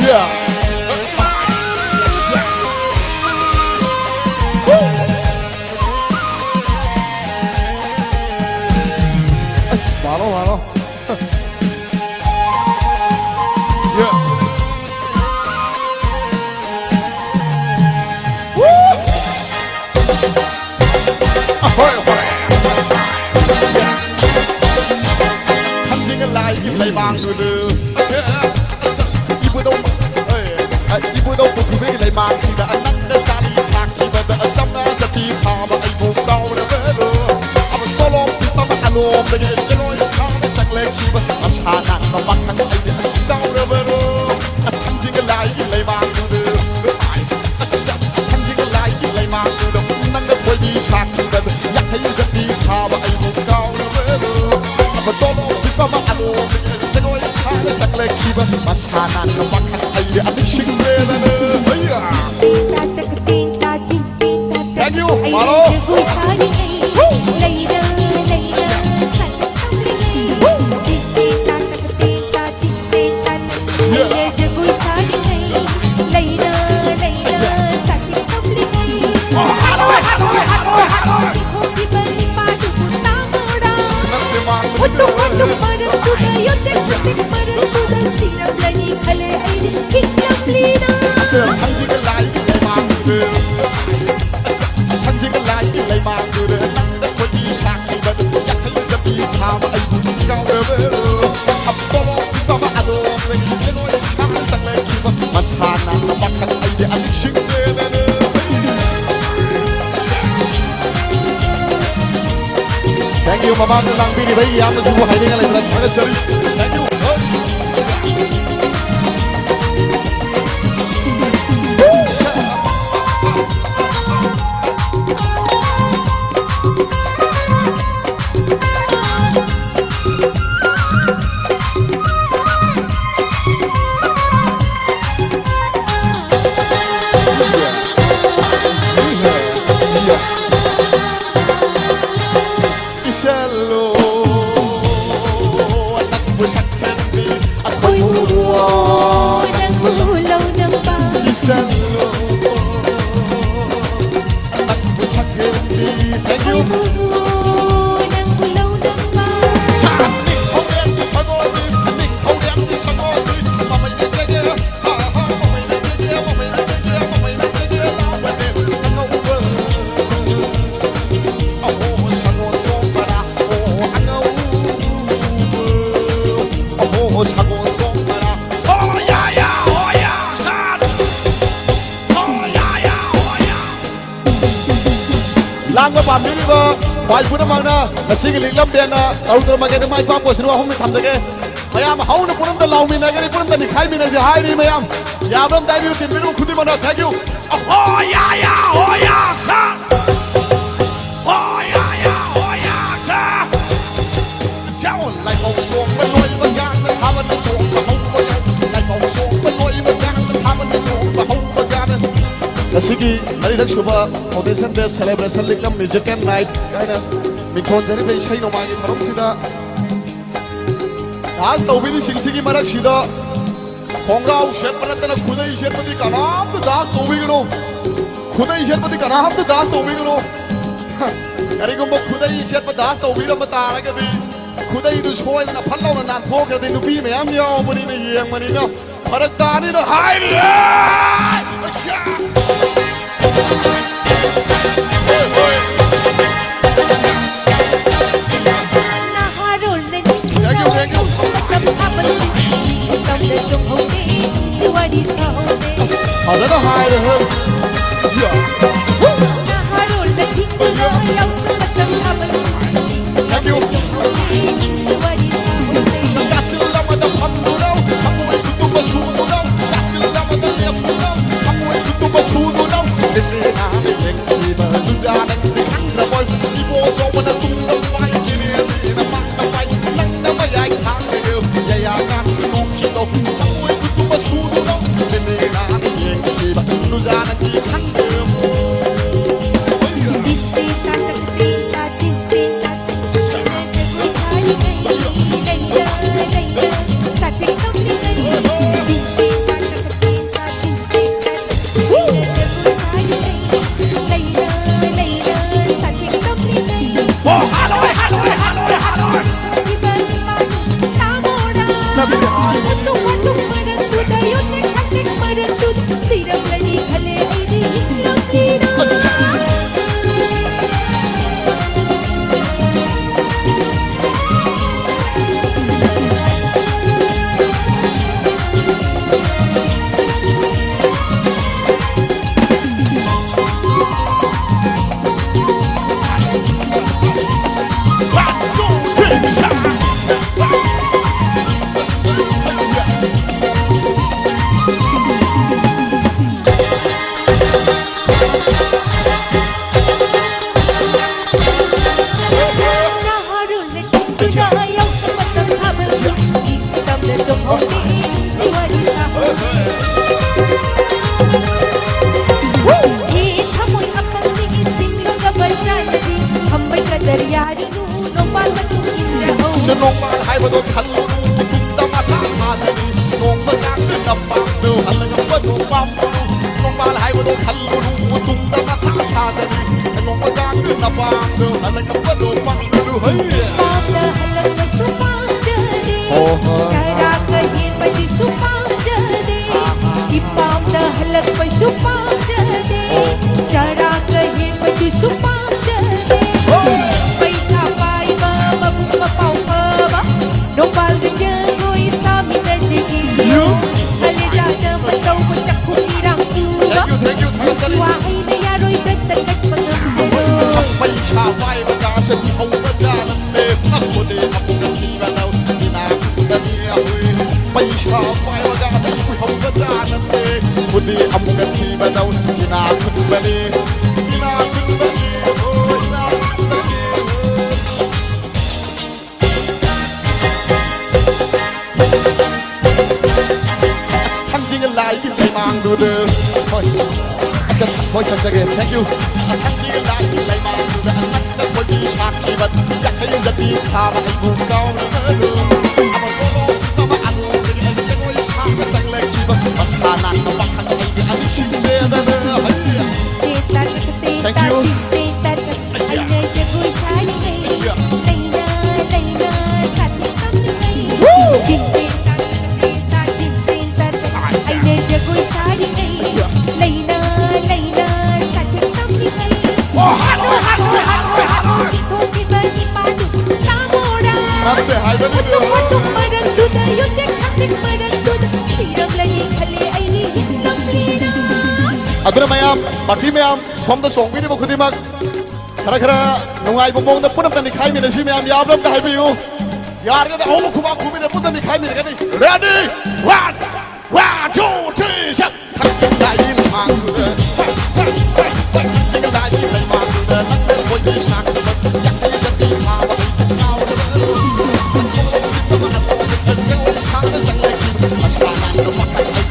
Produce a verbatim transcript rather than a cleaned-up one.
Yeah. Mano, mano. Yeah. Woo! Ahoy, ahoy. ꯊꯥꯡꯖꯤꯡ ꯂꯥꯏꯒꯤ ꯂꯩꯃꯥꯡꯗꯨꯗ ꯏꯕꯨꯙꯧ, ꯍꯣꯏ, ꯏꯕꯨꯙꯧ ꯄꯨꯊꯨꯕꯤꯒꯤ ꯂꯩꯃꯥꯡꯁꯤꯗ ꯅꯪꯅ ꯆꯥꯂꯤ ꯁꯥꯈꯤꯕꯗ ꯆꯝꯅ ꯆꯠꯄꯤ ꯐꯥꯕ ꯑꯩꯕꯨ ꯀꯥꯎꯔꯕꯔꯣ? ꯑꯃ ꯇꯣꯂꯣꯞ ꯄꯤꯛꯄ ꯑꯃ ꯑꯂꯣꯝꯗꯒꯤ ꯀꯦꯂꯣꯏ ꯁꯥꯅ ꯆꯪꯂꯛꯈꯤꯕ ꯃꯁꯥ ꯅꯥꯟꯕ ꯄꯥꯈꯪ ꯑꯩꯗꯤ ꯀꯥꯎꯔꯕꯔꯣ? ꯊꯥꯡꯖꯤꯡ ꯂꯥꯏꯒꯤ ꯂꯩꯃꯥꯡꯗꯨꯗ, ꯑꯁ, ꯊꯥꯡꯖꯤꯡ ꯂꯥꯏꯒꯤ ꯂꯩꯃꯥꯡꯗꯨꯗ ꯅꯪꯅ ꯈꯣꯏꯕꯤ ꯁꯥꯈꯤꯕꯗ ꯌꯥꯡꯈꯩ ꯆꯠꯄꯤ ꯐꯥꯕ ꯑꯩꯕꯨ ꯀꯥꯎꯔꯕꯔꯣ? ꯑꯃ ꯇꯣꯂꯣꯞ ꯄꯤꯛꯄ ꯑꯃ ꯑꯂꯣꯝꯗꯒꯤ ꯖꯒꯣꯏ ꯁꯥꯅ ꯆꯪꯂꯛꯈꯤꯕ ꯃꯁꯥ ꯅꯥꯟꯕ ꯄꯥꯈꯪ ꯑꯩꯗꯤ ꯅꯤꯡꯁꯤꯡꯗꯦꯗꯅ꯫ ꯍꯩꯌꯥ! Thank you, Malo. ꯃꯁꯥꯅ ꯄꯥꯈꯪ ꯑꯩꯗꯤ ꯑꯅꯤꯁꯤꯡ ꯄꯦꯜꯂꯦꯅꯦ꯫ Thank you, ꯃꯃꯥꯡꯗ ꯂꯥꯡꯕꯤꯔꯤꯕ ꯏꯌꯥꯝꯕꯁꯤꯕꯨ ꯍꯥꯏꯅꯤꯡꯉꯥꯏ ꯂꯩꯇꯅ ꯊꯥꯒꯠꯆꯔꯤ꯫ Thank you. ꯏꯁꯜꯂꯣ꯫ ꯁꯛꯍꯦꯟꯕꯤ ꯑꯩꯈꯣꯏꯕꯨ ꯅꯪꯕꯨ ꯂꯧꯅꯕ ꯏꯁꯜꯂꯣ꯫ ꯅꯪꯕꯨ ꯁꯛꯍꯦꯟꯕꯤ, thank you꯫ ꯑꯩꯈꯣꯏꯕꯨ ꯅꯪꯕꯨ ꯂꯧꯅꯕ ꯁꯥ-, ꯅꯤꯡꯊꯧꯔꯦꯝꯕꯤ ꯁꯒꯣꯜꯕꯤ, ꯅꯤꯡꯊꯧꯔꯦꯝꯕꯤ ꯁꯒꯣꯜꯕꯤ, ꯃꯃꯩ ꯂꯩꯖꯒꯦ꯫ ꯂꯥꯡꯕ ꯄꯥꯝꯕꯤꯔꯤꯕ ꯈ꯭ꯋꯥꯏ ꯄꯨꯝꯅꯃꯛꯅ ꯉꯁꯤꯒꯤ ꯂꯤꯛꯂꯝ ꯕꯦꯟꯅ ꯇꯧꯗ꯭ꯔꯃꯛꯀꯦꯗ ꯃꯥꯏ ꯄꯥꯛꯄ ꯑꯣꯏꯁꯅꯨ꯫ ꯑꯍꯨꯝꯅꯤ ꯊꯝꯖꯒꯦ꯫ ꯃꯌꯥꯝ ꯍꯧꯅ ꯄꯨꯟꯅ ꯑꯝꯇ ꯂꯥꯎꯃꯤꯟꯅꯒꯅꯤ, ꯄꯨꯟꯅ ꯑꯝꯇ ꯅꯤꯈꯥꯏꯃꯤꯟꯅꯁꯤ ꯍꯥꯏꯔꯤ ꯃꯌꯥꯝ꯫ ꯌꯥꯕ꯭ꯔꯥ ꯑꯝꯇ ꯍꯥꯏꯕꯤꯌꯨ, ꯇꯤꯝ ꯃꯤꯔꯨ ꯈꯨꯗꯤꯡꯃꯛꯅ꯫ Thank you꯫ ꯑꯍꯣ ꯌꯥ ꯌꯥ ꯍꯣ ꯌꯥ ꯁꯥ꯫ ꯍꯣ ꯌꯥ ꯌꯥ ꯍꯣ ꯌꯥ ꯁꯥ꯫ ꯌꯥꯎ ꯂꯥꯏꯐꯥꯎ ꯁꯣꯛꯄ ꯂꯣꯏꯕ ꯀꯥꯟꯗ ꯊꯥꯕꯜ ꯆꯣꯡꯕ ꯍꯧꯕ ꯀꯥꯟꯗ꯫ ꯂꯥꯏꯐꯥꯎ ꯁꯣꯛꯄ ꯂꯣꯏꯕ ꯀꯥꯟꯗ ꯊꯥꯕꯜ ꯆꯣꯡꯕ ꯍꯧꯕ ꯀꯥꯟꯗ꯫ ꯉꯁꯤꯒꯤ ꯃꯔꯤꯔꯛ ꯁꯨꯕ Foundation Day Celebration ꯂꯤꯛꯂꯝ Music and Night ꯍꯥꯏꯅ ꯃꯤꯡꯊꯣꯟꯖꯔꯤꯕ ꯏꯁꯩ ꯅꯣꯡꯃꯥꯏꯒꯤ ꯊꯧꯔꯝꯁꯤꯗ dance ꯇꯧꯕꯤꯔꯤꯁꯤꯡꯁꯤꯒꯤ ꯃꯔꯛꯁꯤꯗ ꯈꯣꯡꯒ꯭ꯔꯥꯎ ꯁꯦꯠꯄ ꯅꯠꯇꯅ ꯈꯨꯗꯩ ꯁꯦꯠꯄꯗꯤ ꯀꯅꯥꯝꯇ dance ꯇꯧꯕꯤꯒꯅꯨ꯫ ꯈꯨꯗꯩ ꯁꯦꯠꯄꯗꯤ ꯀꯅꯥꯝꯇ dance ꯇꯧꯕꯤꯒꯅꯨ꯫ ꯀꯔꯤꯒꯨꯝꯕ ꯈꯨꯗꯩ ꯁꯦꯠꯄ dance ꯇꯧꯕꯤꯔꯝꯕ ꯇꯥꯔꯒꯗꯤ ꯈꯨꯗꯩꯗꯨ ꯁꯣꯏꯗꯅ ꯐꯠ ꯂꯥꯎꯅ ꯅꯥꯟꯊꯣꯛꯈ꯭ꯔꯗꯤ ꯅꯨꯄꯤ ꯃꯌꯥꯝ ꯌꯥꯎꯕꯅꯤꯅ, ꯌꯦꯡꯕꯅꯤꯅ ꯐꯔꯛ ꯇꯥꯅꯤꯅ ꯍꯥꯏꯔꯤ꯫ ꯍꯣꯏ, ꯍꯣꯏ꯫ ꯅꯍꯥꯔꯣꯜꯅ ꯅꯤꯡꯊꯤꯅ ꯇꯧꯕ ꯃꯇꯝ ꯊꯥꯕꯜꯁꯤꯡ ꯃꯇꯝꯗ ꯆꯣꯡꯍꯧꯗꯦ, ꯅꯨꯡꯁꯤ ꯋꯥꯔꯤ ꯁꯥꯍꯧꯗꯦ꯫ ꯑꯁ, ꯐꯖꯅ ꯍꯥꯏꯔꯦꯍꯦ꯫ ꯌꯥ꯫ ꯅꯍꯥꯔꯣꯜꯅ ꯊꯤꯡꯗꯨꯅ ꯌꯥꯎꯁꯪ ꯃꯇꯝ ꯊꯥꯕꯜꯁꯤꯡ ꯃꯇꯝꯗ ꯆꯣꯡꯍꯧꯗꯦ, ꯅꯨꯡꯁꯤ ꯋꯥꯔꯤ ꯁꯥꯍꯧꯗꯦ꯫ ꯀꯥꯆꯤꯜ ꯑꯃꯗ ꯐꯝꯗꯨꯅ ꯊꯃꯣꯏ ꯈꯨꯇꯨꯝꯕ ꯁꯨꯗꯨꯅ, ꯀꯥꯆꯤꯜ ꯑꯃꯗ ꯂꯦꯞꯇꯨꯅ ꯊꯃꯣꯏ ꯈꯨꯇꯨꯝꯕ ꯁꯨꯗꯨꯅ, ꯂꯤꯂꯤ ꯂꯥꯡꯂꯤ ꯂꯦꯡꯂꯤꯕ ꯅꯨꯖꯥꯅ ꯈꯪꯗ꯭ꯔꯕꯣꯏ? ꯏꯕꯣꯆꯧꯕꯅ ꯇꯨꯡꯗ ꯄꯥꯏ, ꯀꯤꯔꯦꯜꯂꯤꯅ ꯃꯥꯡꯗ ꯄꯥꯏ, ꯅꯪꯅ ꯃꯌꯥꯏ ꯊꯥꯡꯅ ꯌꯩ, ꯌꯩꯌꯥ ꯀꯥꯡꯁꯨ ꯅꯣꯡꯁꯤꯗꯧ, ꯊꯃꯣꯏ ꯈꯨꯇꯨꯝꯕ ꯁꯨꯗꯨꯅꯧ, ꯂꯤꯂꯤ ꯂꯥꯡꯂꯤ ꯌꯦꯡꯂꯤꯕ ꯅꯨꯖꯥꯅ ꯅꯣꯡꯃꯥꯜ ꯍꯥꯏꯕꯗꯣ ꯈꯜꯂꯨꯅꯨ, ꯇꯨꯡꯗ ꯃꯊꯥ ꯁꯥꯗꯅꯤ꯫ ꯅꯣꯡꯃ ꯉꯥꯛꯇ ꯅꯄꯥꯝꯗ ꯍꯜꯂꯛꯄꯗꯣ ꯄꯥꯝꯂꯨꯅꯨ꯫ ꯅꯣꯡꯃꯥꯜ ꯍꯥꯏꯕꯗꯣ ꯈꯜꯂꯨꯅꯨ, ꯇꯨꯡꯗ ꯃꯊꯥ ꯁꯥꯗꯅꯤ꯫ ꯅꯣꯡꯃ ꯉꯥꯛꯇ ꯅꯄꯥꯝꯗ ꯍꯜꯂꯛꯄꯗꯣ ꯄꯥꯝꯂꯨꯅꯨ꯫ ꯍꯩ! ꯄꯥꯝꯗ ꯍꯜꯂꯛꯄꯁꯨ ꯄꯥꯝꯖꯗꯦ꯫ ꯑꯣꯍꯣ꯫ ꯆꯔꯥꯒ ꯍꯦꯟꯕꯁꯤꯁꯨ ꯄꯥꯝꯖꯗꯦ꯫ ꯑꯥꯍꯥ꯫ ꯏꯄꯥꯝꯗ ꯍꯜꯂꯛꯄꯁꯨ ꯄꯥꯝꯖꯗꯦ꯫ ꯑꯣ꯫ ꯆꯔꯥꯒ ꯍꯦꯟꯕꯁꯤꯁꯨ ꯄꯥꯝꯖꯗꯦ꯫ ꯑꯣ꯫ ꯄꯩꯁꯥ ꯄꯥꯏꯕ ꯃꯕꯨꯛ ꯃꯄꯥꯎ ꯐꯕ ꯅꯣꯡꯃꯥꯜꯒ ꯖꯒꯣꯏ ꯁꯥꯃꯤꯟꯅꯖꯒꯦ꯫ ꯌꯨ꯫ ꯀꯂꯦꯖꯥꯗ ꯃꯇꯧꯕ ꯆꯥꯛꯈꯨꯝ ꯏꯔꯥꯡ ꯄꯨꯕ ꯊꯦꯡꯀ꯭ꯌꯨ, ꯊꯦꯡꯀ꯭ꯌꯨ, ꯊꯥꯒꯠꯆꯔꯤ꯫ ꯅꯨꯡꯁꯤ ꯋꯥꯍꯩꯅ ꯌꯥꯔꯣꯏꯗ ꯇꯠꯄ ꯉꯝꯕꯗꯣ꯫ ꯄꯩꯁꯥ ꯄꯥꯏꯕ ꯀꯥꯁꯦ ꯀꯨꯏꯍꯧꯕ ꯖꯥꯠ ꯅꯠꯇꯦ꯫ ꯑꯩꯈꯣꯏꯗꯤ ꯑꯃꯨꯛꯀ ꯊꯤꯕꯗꯧ ꯏꯅꯥꯛ ꯈꯨꯟꯒꯅꯤ ꯑꯩꯈꯣꯏ꯫ ꯄꯩꯁꯥ ꯄꯥꯏꯕ ꯀꯥꯁꯦ ꯑꯁ ꯀꯨꯏꯍꯧꯕ ꯖꯥꯠ ꯅꯠꯇꯦ꯫ ꯑꯩꯈꯣꯏꯗꯤ ꯑꯃꯨꯛꯀ ꯊꯤꯕꯗꯧ ꯏꯅꯥꯛ ꯈꯨꯟꯒꯅꯤ꯫ ꯏꯅꯥꯛ ꯈꯨꯟꯒꯅꯤ, ꯑꯣ, ꯏꯅꯥꯛ ꯈꯨꯟꯒꯅꯤ, ꯑꯣ꯫ ꯊꯥꯡꯖꯤꯡ ꯂꯥꯏꯒꯤ ꯂꯩꯃꯥꯡꯗꯨꯗ꯫ ꯍꯣꯏ꯫ ꯑꯁ, ꯍꯣꯏ, ꯁꯛꯆꯒꯦ꯫ Thank you꯫ ꯊꯥꯡꯖꯤꯡ ꯂꯥꯏꯒꯤ ꯂꯩꯃꯥꯡꯗꯨꯗ ꯅꯪꯅ ꯊꯣꯏꯕꯤ ꯁꯥꯈꯤꯕ ꯌꯥꯡꯈꯩ ꯆꯠꯄꯤ ꯊꯥꯕ ꯑꯩꯕꯨ ꯀꯥꯎꯔꯕꯗꯣ꯫ ꯑꯃ ꯀꯣꯂꯣ, ꯑꯃ ꯑꯅꯣꯛꯇꯒꯤ ꯑꯩ ꯖꯒꯣꯏ ꯁꯥꯕ ꯆꯪꯂꯛꯈꯤꯕ ꯃꯁꯥ ꯅꯥꯟꯕ ꯄꯥꯈꯪ ꯑꯩꯗꯤ ꯑꯅꯤꯁꯤꯡꯗꯦꯗꯅ꯫ Thank you꯫ ꯑꯩꯅ ꯖꯒꯣꯏ ꯁꯥꯔꯤꯉꯩ, ꯑꯩꯌꯥ꯫ ꯂꯩꯅ, ꯂꯩꯅ, ꯁꯥꯊꯤ ꯇꯝꯂꯤꯉꯩ꯫ Woo! ꯇꯤꯡ, ꯇꯤꯡ, ꯇꯥ, ꯇꯤꯡ, ꯇꯤꯡ, ꯇꯥ, ꯇꯤꯡ, ꯇꯤꯡ, ꯇꯥ, ꯇꯤꯡ꯫ ꯑꯠꯆꯥ꯫ ꯑꯩꯅ ꯖꯒꯣꯏ ꯁꯥꯔꯤꯉꯩ, ꯑꯩꯌꯥ꯫ ꯂꯩꯅ, ꯂꯩꯅ, ꯁꯥꯊꯤ ꯇꯝꯂꯤꯉꯩ꯫ ꯑꯣ, ꯍꯥꯠꯂꯣ, ꯍꯥꯠꯂꯣ, ꯍꯥꯠꯂꯣ, ꯍꯥꯠꯂꯣ꯫ ꯁꯤꯊꯣꯛꯈꯤꯕ ꯏꯄꯥꯗꯨ ꯇꯥꯃꯣꯔꯥ꯫ ꯅꯠꯇꯦ, ꯍꯥꯏꯕꯅꯤꯗ꯫ ꯃꯇꯨꯝ, ꯃꯇꯨꯝ ꯃꯔꯛꯇꯨꯗ, ꯌꯨꯝꯗꯦꯛ ꯊꯥꯡꯗꯦꯛ ꯃꯔꯛꯇꯨꯗ, ꯊꯤꯔꯝꯂꯅꯤ ꯈꯜꯂꯦ ꯑꯩꯒꯤ ꯍꯤꯡꯂꯝꯂꯦꯅ꯫ ꯑꯗꯨꯅ ꯃꯌꯥꯝ, ꯄꯥꯔꯇꯤ ꯃꯌꯥꯝ, ꯁꯣꯝꯗ ꯆꯣꯡꯕꯤꯔꯤꯕ ꯈꯨꯗꯤꯡꯃꯛ, ꯈꯔ ꯈꯔ ꯅꯨꯡꯉꯥꯏꯕ ꯃꯑꯣꯡꯗ ꯄꯨꯟꯅ ꯑꯝꯇ ꯅꯤꯈꯥꯏꯃꯤꯟꯅꯁꯤ ꯃꯌꯥꯝ, ꯌꯥꯕ꯭ꯔꯥ ꯑꯝꯇ ꯍꯥꯏꯕꯤꯌꯨ꯫ ꯌꯥꯔꯒꯗꯤ ꯑꯍꯨꯝ ꯈꯨꯕꯥꯛ ꯈꯨꯃꯤꯟꯅ ꯄꯨꯟꯅ ꯅꯤꯈꯥꯏꯃꯤꯟꯅꯒꯅꯤ꯫ Ready? One, one, two, three, start. ꯊꯥꯡꯖꯤꯡ ꯂꯥꯏꯒꯤ ꯃꯥꯡꯗꯨꯗ, ꯊꯥꯡꯖꯤꯡ ꯂꯥꯏꯒꯤ ꯃꯥꯡꯗꯨꯗ ꯅꯪꯅ ꯈꯣꯏꯒꯤ ꯁꯥꯈꯤꯕ ꯌꯥꯡꯈꯩ ꯆꯠꯄꯤ ꯊꯥꯕ ꯉꯥꯎꯔꯕ ꯖꯒꯣꯏ ꯁꯥꯕ ꯆꯪꯂꯛꯈꯤꯕ ꯃꯁꯥ ꯅꯥꯟꯕ ꯄꯥꯈꯪ